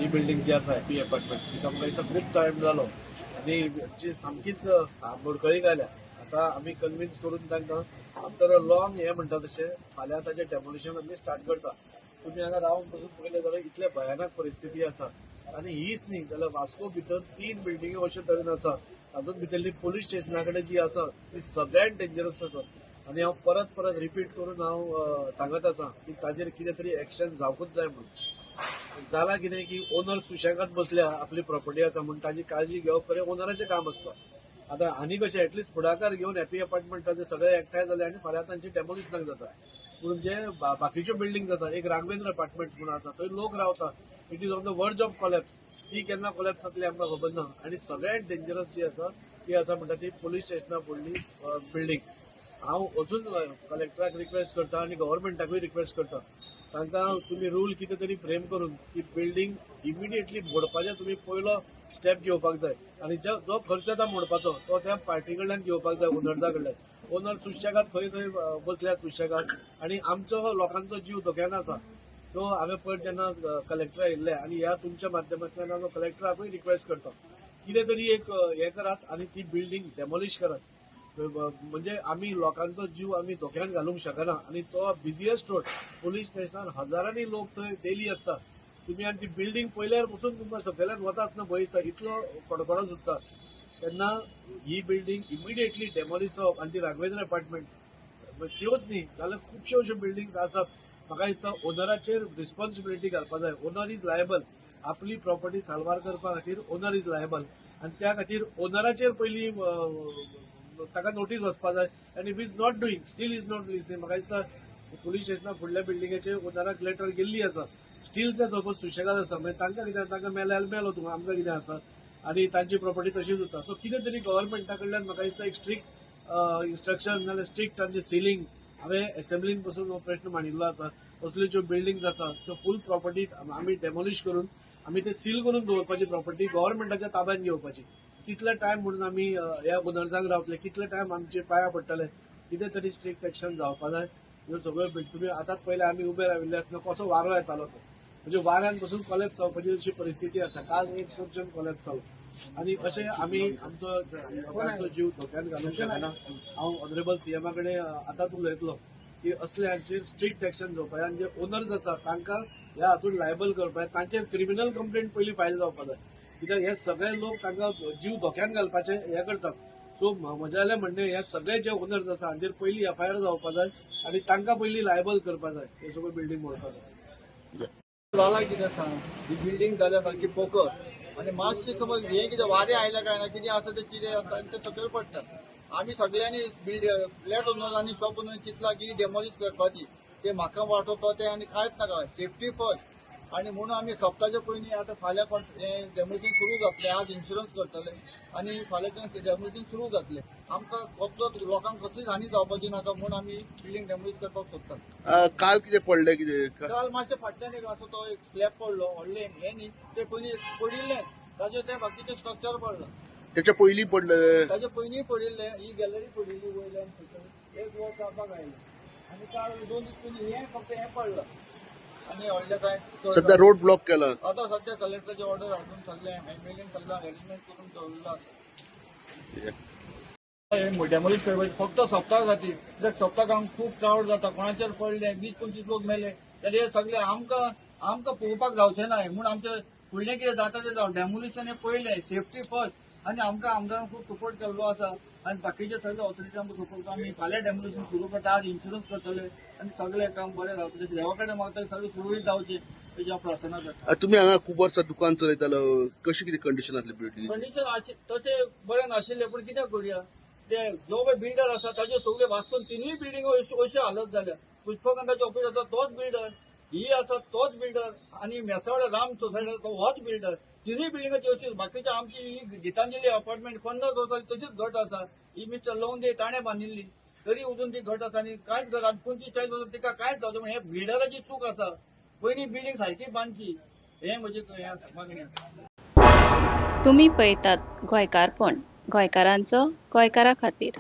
ही building जी आसा happy apartment, तिका म्हाका दिसता खूब टायम जालो आनी जी सामकीच मोडकळीक आयल्या. आतां आमी कन्विन्स करून तांकां आफ्टर अ लॉंग हे म्हणटा तशें फाल्यां ताचें डेमोलिशन आमी स्टार्ट करता. तुमी हांगा रावन पसून पळयलें जाल्यार इतले भयानक परिस्थिती आसा. आनी हीच न्ही जाल्यार वास्को भितर तीन बिल्डिंगी अशे तरेन आसा. तातूंत भितरली पोलीस स्टेशना कडेन जी आसा ती सगळ्यांत डेंजरस आसा. आनी हांव परत परत रिपीट करून हांव सांगत आसा की ताजेर कितें तरी एक्शन जावंकूच जाय म्हणून. जाला कितें की ओनर सुशेगाद बसल्या, आपली प्रॉपर्टी आसा म्हूण ताजी काळजी घेवप खरें ओनराचें काम आसता. आतां आनी कशें एटलिस्ट फुडाकार घेवन हॅपी अपार्टमेंटाचे सगळे एकठांय जाले आनी फाल्यां तांचे डेमोलिशनाक जाता. पूण जे बाकीच्यो बिल्डिंग्स आसा, एक राघवेंद्र अपार्टमेंट्स म्हणून आसा, थंय लोक रावता. It is on the verge of collapse. ती केन्ना कोलॅप्स जातली आमकां खबर ना. आनी सगळ्यांत डेंजरस जी आसा ती आसा म्हणटा ती पोलीस स्टेशना फुडली बिल्डींग. हांव अजून कलेक्टराक रिक्वेस्ट करता आनी गव्हर्मेंटाकूय रिक्वेस्ट करता, तांकां तुमी रूल कितें तरी फ्रेम करून ती बिल्डींग इमिडिएटली मोडपाचें तुमी पयलो स्टेप घेवपाक जाय. आनी जो खर्च येता मोडपाचो तो त्या पार्टी कडल्यान घेवपाक जाय, ओनर्सा कडल्यान. ओनर सुशेगाद खंय खंय बसल्यात सुशेगाद आनी आमचो लोकांचो जीव धोक्यान आसा. सो हांवें पयर जेन्ना कलेक्टर आयिल्ले आनी ह्या तुमच्या माध्यमांतल्यान हांव कलेक्टराकूय रिक्वेस्ट करता, कितें तरी एक हें करात आनी ती बिल्डींग डेमोलिश करात. म्हणजे आमी लोकांचो जीव आमी धोक्यान घालूंक शकना. आनी तो बिजिएस्ट रोड, पोलीस स्टेशन, हजारांनी लोक थंय डेली आसता. तुमी आनी ती बिल्डींग पळयल्यार पसून तुमकां सकयल्यान वता आसतना भंय दिसता, इतलो कडकडो सुटता. तेन्ना ही बिल्डींग इमिडिएटली डेमोलिश जावप. आनी ती राघवेंद्र अपार्टमेंट त्योच न्ही जाल्यार खुबश्यो अश्यो बिल्डिंग्स आसात. म्हाका दिसता ओनराचेर रिस्पॉन्सिबिलिटी घालपा जाय. Owner is liable. आपली प्रॉपर्टी साल्वार करपा खातीर ओनर is liable. आनी त्या खातीर ओनराचेर पयलीं ताका नोटीस वचपा जाय. आनी if is not doing, still is not listening, म्हाका दिसता पोलीस स्टेशना फुडल्या बिल्डिंगेचेर ओनराक लेटर गेल्ली आसा. स्टील ते सपोज सुशेगाद आसा, मागीर तांकां कितें, तांकां मेले जाल्यार मेलो तूं, आमकां कितें आसा? आनी तांची प्रॉपर्टी तशीच उरता. सो कितें तरी गव्हर्मेंटा कडल्यान म्हाका दिसता एक स्ट्रिक्ट इन्स्ट्रक्शन नाल्यार स्ट्रिक्ट तांचे सिलींग. हांवें एसेंब्लीन पसून हो प्रश्न मांडिल्लो आसा. असल्यो ज्यो बिल्डिंग्स आसा त्यो फूल प्रॉपर्टी आमी डेमोलिश करून आमी ते सील करून दवरपाची, प्रॉपर्टी गव्हर्मेंटाच्या ताब्यात घेवपाची. कितले टायम म्हणून आमी ह्या ओनर्सांक रावतले? कितले टायम आमचे पांया पडटले? कितें तरी स्ट्रिक्ट एक्शन जावपा जाय. ह्यो सगळ्यो तुमी आतांच पयले आमी उबे राविल्ले आसतना कसो वारो येतालो तो, म्हणजे वाऱ्यान पसून कोलॅप्स जावपाची अशी परिस्थिती आसा. काल एक पोर्शन कोलॅप्स जालो आनी अशें आमी आमचो लोकांचो जीव धोक्यान घालूंक शकना. हांव ऑनरेबल सीएमा कडेन आतांच उलयतलो की असले हांचेर स्ट्रिक्ट एक्शन घेवपाक जाय आनी जे ओनर्स आसा तांकां ह्या हातूंत लायबल करपाक जाय. तांचेर क्रिमिनल कंप्लेंट पयलीं फायल जावपाक जाय, कित्याक हे सगळे लोक तांकां जीव धोक्यान घालपाचे हे करतात. सो म्हजें जाल्यार म्हणणें, हे सगळे जे ओनर्स आसा हांचेर पयलीं एफआयआर जावपाक जाय आनी तांकां पयलीं लायबल करपाक जाय. हे सगळे बिल्डींग मोडपाक जाय. जाला कितें सांग, ही बिल्डींग जाल्या सारकी पोकर आनी मातशें समज हें कितें वारें आयलें काय ना कितें आसा ते चिरे आसता आनी ते सकयल पडटा. आमी सगळ्यांनी फ्लॅट ओनर आनी शॉप ओनर चिंतला की डेमोलिश करपाची. ते म्हाका वाटोवता ते आनी कांयच नाका, सेफ्टी फर्स्ट. आनी म्हणून आमी सप्ताच्या पयलीं आतां फाल्यां हें डेमोलिशन सुरू जातलें. आज इन्शुरन्स करतले आनी फाल्यां तें डेमोलिशन सुरू जातलें. आमकां कसलोच लोकांक कसलीच हानी जावपाची नाका म्हूण आमी बिल्डींग डेमोलिश करपाक सोदतात. काल कितें पडलें कितें? काल मातशें फाटल्यान एक असो तो एक स्लॅब पडलो, व्हडलें हें न्ही, ते पयलीं पडिल्लें, ताजेर तें बाकीचें स्ट्रक्चर पडलां. त्याच्या पयलीं पडलें? ताजे पयलीं पडिल्लें. ही गॅलरी पडिल्ली वयल्यान सकयल, एक वर्स जावपाक आयलें. आनी काल 2 दीस पयलीं हें फक्त हें पडलां आनी व्हडलें कांय चड. सध्या रोड ब्लॉक केला? आतां सध्या कलेक्टराची ऑर्डर हाडून सगळें एमएलएन सगळें अरेंजमेंट करून दवरिल्लो आसा. हें डेमोलिश करपाचें फक्त सप्ता खातीर, कित्याक सप्ताक आमकां खूब क्रावड जाता. कोणाचेर पडले, 20-25 लोक मेले जाल्यार हे सगळे आमकां पळोवपाक जावचें ना. म्हूण आमचें फुडलें कितें जाता तें जावं, डेमोलिशन हें पयलें, सेफ्टी फर्स्ट. आनी आमकां आमदारान खूब सपोर्ट केल्लो आसा आनी बाकीचे सगळे ऑथॉरिटी आमकां सपोर्ट. आमी फाल्यां डेमोलिशन सुरू करता. आज इन्शुरन्स करतले आनी सगळें काम बरें जावचें. देवा कडेन मागता, सगळें सुरळीत जावचें अशी हांव प्रार्थना करता. तुमी हांगा खूब वर्सां दुकान चलयतालो, कशी कितें कंडिशन आसली बिल्डिंग? कंडिशन तशें बरें नाशिल्लें, पूण कितें करुया, ते जो पळय बिल्डर आसा ताज्यो सगळे वास्कोन तिनूय बिल्डिंगो अश्यो हालत जाल्या. पुष्पकांताचे ऑफिस आसा तोच बिल्डर, ही आसा तोच बिल्डर आनी मेसावाडा राम सोसायटी आसा तो होच बिल्डर. तिनूय बिल्डिंगाची अशीच. बाकीचे आमची ही गितांजली अपार्टमेंट 50 वर्सां जाली तशीच घट आसा. ही मिस्टर लोंदे ताणें बांदिल्ली, तरी अजून ती घट आसा आनी कांयच गरज. 25-40 वर्सां तिका कांयच जावचें. हे बिल्डराची चूक आसा. पयलीं बिल्डींग सारकी बांदची, हें म्हजी हें मागणी आसा. तुमी पळयतात गोंयकारपण, गोंयकारांचो गोंयकारा खातीर.